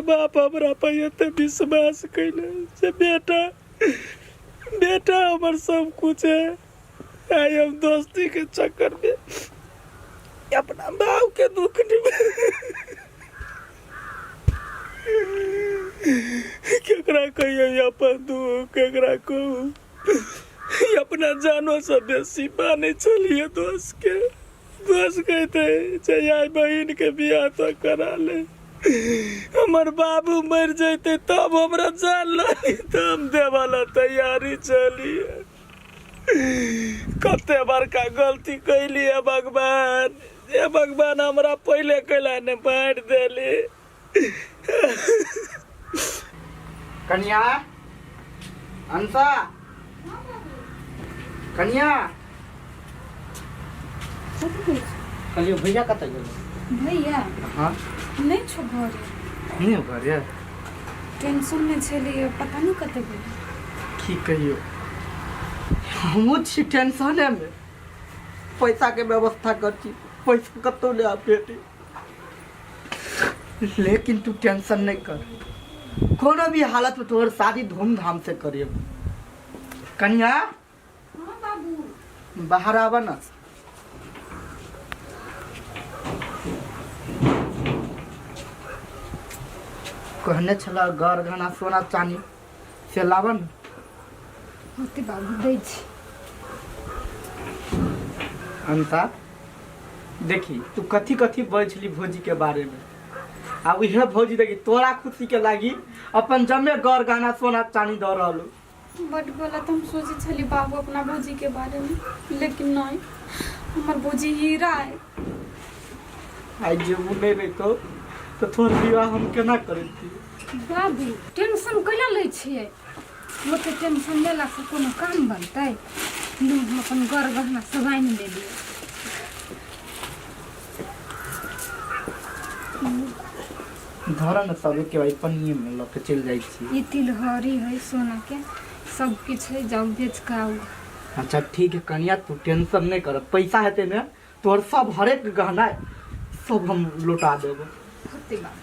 बाप हमरा पर एते विश्वास कैले जे बेटा बेटा हमर सब कुछ है। आइ हम दोस्ती के चक्कर में अपना बाप के दुख नहीं केकरा कहियो अपन दुख, केकरा कहू। अपना जानो से बेसी मानै छलियै दोस्त के। दोस्त कहते जे आइ बहिन के बियाह तो करा ले, हमर बाबू मर जैते तब हमरा जान लगी, तऽ हम देबऽ ला तैयारी छलियै। कते बड़का गलती कैलियै भगवान, हे भगवान हमरा पहिले कैला ने बाँटि देली। कनिया, अंशा, कनिया। कहलियो भैया कतऽ गेल? भैया? हाँ। नहि छौ घरे। नहि घरे? टेंशन में छलियै, पता नहि कतऽ गेलै। की कहियो, हमहूँ छी टेंशने में। पैसा के व्यवस्था कर छी, पैसा कतौ नहि आब भेटी। लेकिन तू टेंशन नहीं कर, कोनो भी हालत में तोहर शादी धूमधाम से करियो। कनिया। हाँ बाबू। बाहर आवा ना। कहने छला गर गहना सोना चानी से लाबऽ ने। होते बाबू, दै छी। अंता देखी, तू कथी कथी बजै छली भौजी के बारे में, आ उहे भौजी देखी तोरा खुशी के लागी अपन जमे गर गहना सोना चानी दऽ रहल हो। बड गलत हम सोचै छली बाबू अपना भौजी के बारे में, लेकिन नहीं, हमर भौजी हीरा है। आइ जे उ नहि रहितौ तऽ तोहर विवाह हम केना करैती? बाबू टेंशन कैला लै छियै? ओते टेंशन लेलासँ कोनो काम बनतै? लू, हम अपन गर गहना सब आनि लेलियै। धर ने सब के भाई, पन्निये में लऽ के चलि जाइ छी। ई तिलहरी है सोना के, सब किछु है, जाउ बेच कऽ आउ। अच्छा ठीक है कनिया, तू टेंशन नहीं कर, पैसा हेतै ने तोहर सब हरेक गहना सब हम लौटा देबो। होतै बाबू।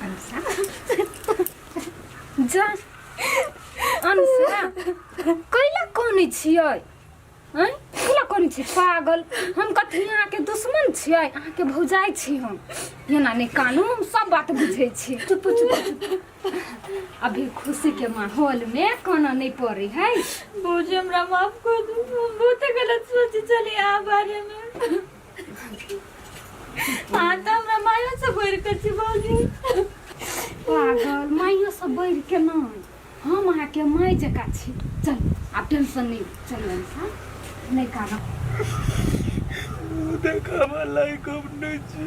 अंशा जा, अंशा कैला कनै छियै? आँय, कैला कनै छियै पागल? हम कथी अहाँके दुश्मन छियै? अहाँके भौजाइ छी हम। एना नहि कानू, हम सब बात बुझै छी। चुप चुप चुप, अभी खुशी के माहौल में काना नहीं पड़े है। भौजी हमरा माफ कर दू, हम बहुत गलत सोचे छली अहाँ बारे में। अहाँ तऽ हमरा मायो से बढ़ि कऽ छी भौजी। पागल, माइयो से बढ़ि के नहीं, हम अहाँके माय जकाँ छी। चल, आब टेंशन नहीं, चल अंशा, नहीं कानब। देखाबा लायक हम नहि छी,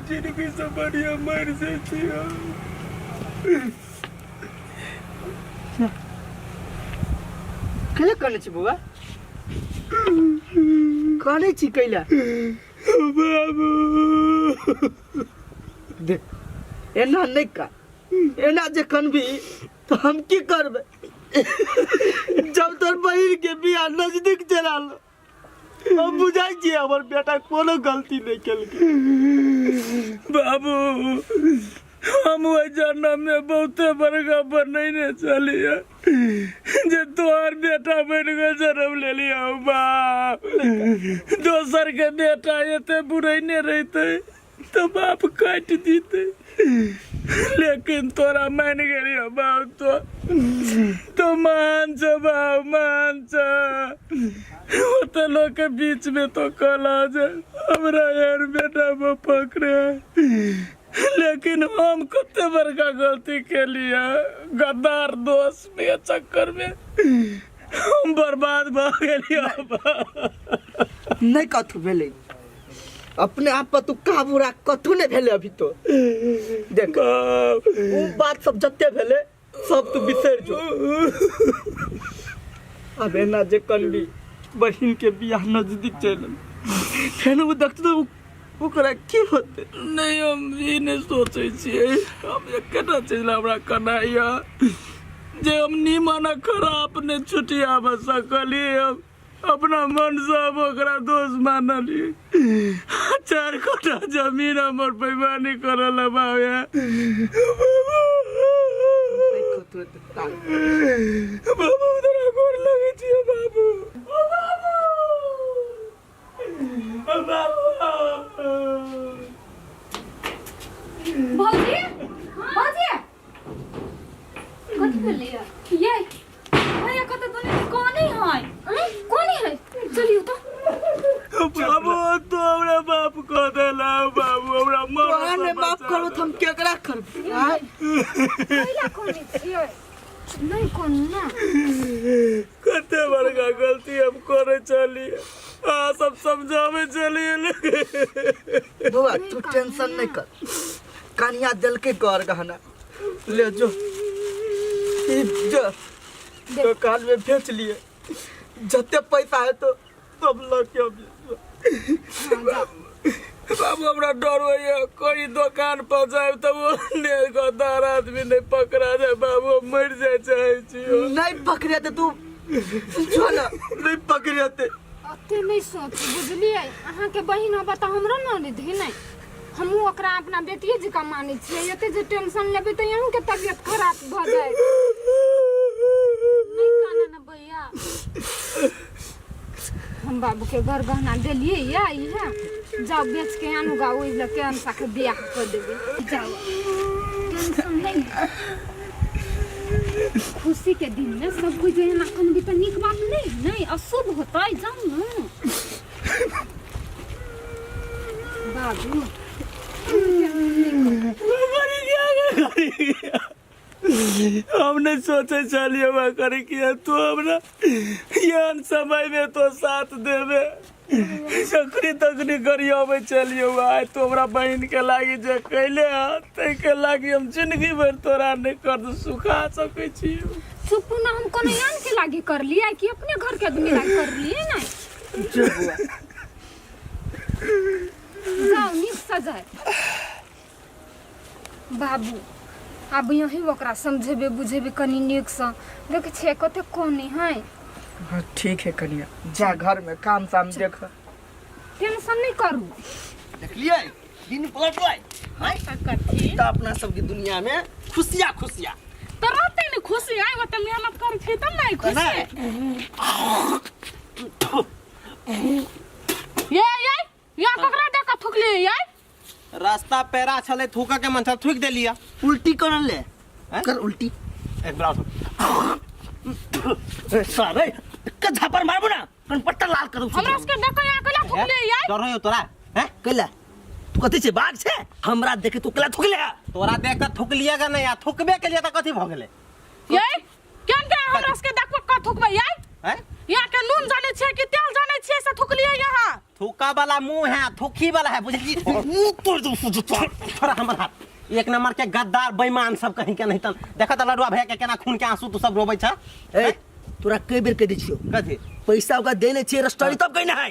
जिंदगी से बढ़िया मरि जाइ छी हम। कैला कनै छी बौआ? कनै छी कैला? बाबू देख, एना नहि का, एना जे कनबी तऽ हम की करबै? जब तोर बहिन के बियाह नजदीक चलि आयल, हम बुझाइ छियै हमर बेटा कोनो गलती नहि केलकै। बाबू, हम ओहि जन्म में बहुते बड़का बनैने छलियै जे तोहर बेटा बनि कऽ जन्म लेलियै बाप। दोसर के बेटा एते बुरैने रहितै तऽ बाप काटि दितै, लेकिन तोरा मानि गेलियौ बाप। तो महान छौ बाप, महान छौ। ओते लोग के बीच में तो कहला जे हमरा यार बेटा में पकड़े, लेकिन हम कते बड़का गलती केलिए। गद्दार दोस्त के चक्कर में हम बर्बाद भऽ गेलियै। नहि कथू भेलै, अपने आप पर तू काबू राख, कथू नहि भेलै अभी तो। देख, ओ बात सब जते भेलै सब तू बिसरि जो। आब एना जे कनबी, बहिन के बियाह नजदीक चलि, फेर ओ देखतै ओकरा की होतै? नहि, हम ई नहि सोचै छियै। हम एकेटा चीज लए हमरा कनाइया जे हम नीमन आ खराब नहि छुटियाबऽ सकलियै। हम अपना मन से हम ओकरा दोष मानलियै। 4 कट्ठा जमीन हमर बेईमानी करऽ ला बाबा। बाबू तोरा गोर लगै छियौ बाबू। बाबू बाबू। भौजी भौजी कथी भेलैया ये भैया कत दुनिया कोने है कोने है चलियो तो। बाबू तो हमरा बाप कह देला बाबू हमरा मर तोरा ने माफ करो तो हम केकरा करब आय? कैला कोने छियै नहीं कोन ना। कते बड़का गलती हम करे चलिए आ सब समझावे चलिए। बौआ तू टेंशन नहीं कर, कनिया दिल के गौर गहना ले जो ई जो दुकान में बेच लिए, जते पैसा है तो सब लग के अभी। बाबू हमरा डर होइए कोई दुकान पर जाए तो वो ने गद्दार आदमी नहीं पकड़ा जाए बाबू, हम मर जाए चाहे छियो। नहीं पकड़े तो तू जो ना नहीं पकड़े ते। अते नहीं सोच बुझलिए, अहाँ के बहिन होबा त हमरो ननद है नहीं, हमहूँ ओकरा अपना बेटिए जकाँ मानै छियै। एते जे टेंशन लेबै तऽ अहूँ के तबियत खराब भऽ जायत। नहीं काना ना भैया, हम बाबू के घर गहना देलियै या इहे जाओ बेच के आनू गा, ओहि लऽ के अनसा के बियाह कऽ देबै। जाओ टेंशन नहीं, खुशी के दिन में सब कुछ जे एना कनबी तऽ नीक बात नहीं नहीं अशुभ होतै। जाउ ने बाबू। हम नहीं सोचे चलिए वह करे कि तू हमरा एहन समय में तो साथ देवे, चकरी तकरी करी अबै चलिए आइ तो हमरा बहिन के लागी जे कैले हँ ताहिके लागी हम जिंदगी भरि तोरा नहीं कर सुखा सकै छी। चुप ना, हम कोनो आन के लागी कर लिए कि अपने घर के आदमी लागी कर लिए ना। जो बुआ जाओ नीक सजाए बाबू, आब यही ओकरा समझेबे बुझेबे कनी नीकसँ। देखै छियै कते कोने है। हाँ ठीक है कनिया, जा घर में काम साम देख, टेंशन नहीं करू। देखलिए दिन पलटलै हैं कथी तऽ अपना सबके दुनिया में खुशिया खुशिया तो रहते ने खुशी आइ ओते मेहनत करै छै तब ने तऽ खुशी। ये ये या ककरा दे के थुकलिए ये? रास्ता पेरा छलै थूका के मन छल थूक देलिया। उल्टी कर ले हैं? कर उल्टी एक बार ए, सारे के झापर मारबो ना कन पट्टा लाल करू। हमरा सबके देख के यहाँ कैला थुकलिए ये? डर होयो तोरा हैं? कैला तू कथी छै बाघ छै हमरा देखे तू कैला थुकले? तोरा देख के थुकलिए गा नहीं आ थुकबे के लिए त कथी भ गेलै? ये केन के हमरा सबके देख के थुकबै ये? हैं? यहाँ के नून जाने छियै कि तेल जाने छियै से थुकलिए यहाँ? थूका वाला मुंह है थुकी वाला है बुझली। मुंह तोड़ दू थोड़ा हमर हाथ एक नंबर के गद्दार बेईमान सब कहीं के नहीं तन देखा त लडुआ भैया के केना खून के आंसू तू सब रोबै छ। ए तोरा कई बेर कह दै छियो कथी पैसा ओकरा देने छियै रस्टरी तब कहीं ना है।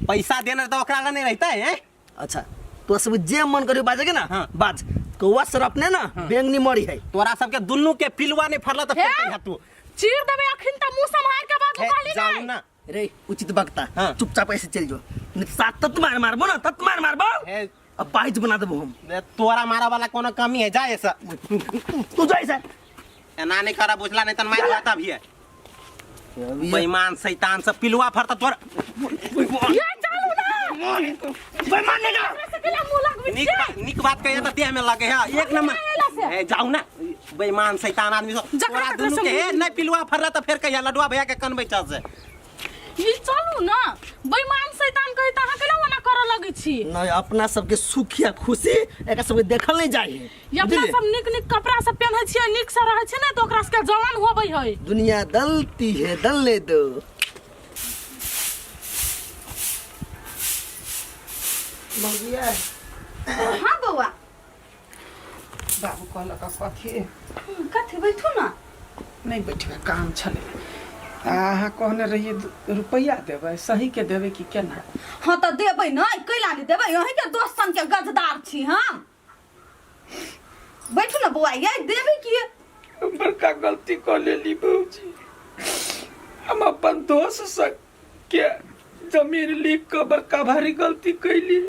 पैसा देने त ओकरा लग नहीं रहता है। अच्छा तोरा सब जे मन करियो बाजे के ना। हाँ। बाज कौआ सर अपने ना बैंगनी मरी है। तोरा सबके दुन्नू के पिलुआ नहीं फरला त हे? फेर कहिया तू चीर देबै अखिन त मुंह सम्हार के बाजू हे, कहली जाऊ नहीं। ना रे उचित वक्ता। हाँ। चुपचाप ऐसे चल जो नहीं तो सात तत मार मारबो ना तत मार मारबो हे, अब पाइज बना देबो हम। तोरा मारा वाला कोनो कमी है जा ऐसा तू जा ऐसा एना नहीं करा बुझला नहीं तन मार जाता भी है बेईमान शैतान सब पिलुआ फरता तोरा। ये चलू ना बेईमान नहीं ना हमरा से कैला मुंह लगबै निक छियै? निक बात कहिए त देह में लगे है एक नंबर। एला से। ए, जाऊ ना बेईमान शैतान आदमी सब जकरा तोरा तकरा दुनू से के मुंह हे, नहीं पिलुआ फरला त फेर कहिया लडुआ भैया के कनबै चल से। ई चलू ना बेईमान शैतान कहि त अहाँ कैला ओना करऽ लगै छी? नहीं अपना सबके सुख या खुशी एक सबके देखल नहीं जाए है। ई अपना बुझलिए? सब नीक नीक कपड़ा सब पेन्है छियै नीक से रहै छियै ने तऽ ओकरा सबके जवान होबै है। दुनिया दलती है दलने दो। हाँ बौआ बाबू कहलक कथी कथी बैठू ना। नहीं बैठबे काम छलै। अहाँ कहने रहियै रुपैआ देबै सही के देबै कि केना? हाँ तऽ देबै ने कैला नहि देबै, अहीं के दोस्त सन के गजदार छी हम। बैठू ना बौआ ये देबै की? हम बड़का गलती कऽ लेली भौजी, हम अपन दोस्त से के जमीन लिख कऽ बड़का भारी गलती कैली।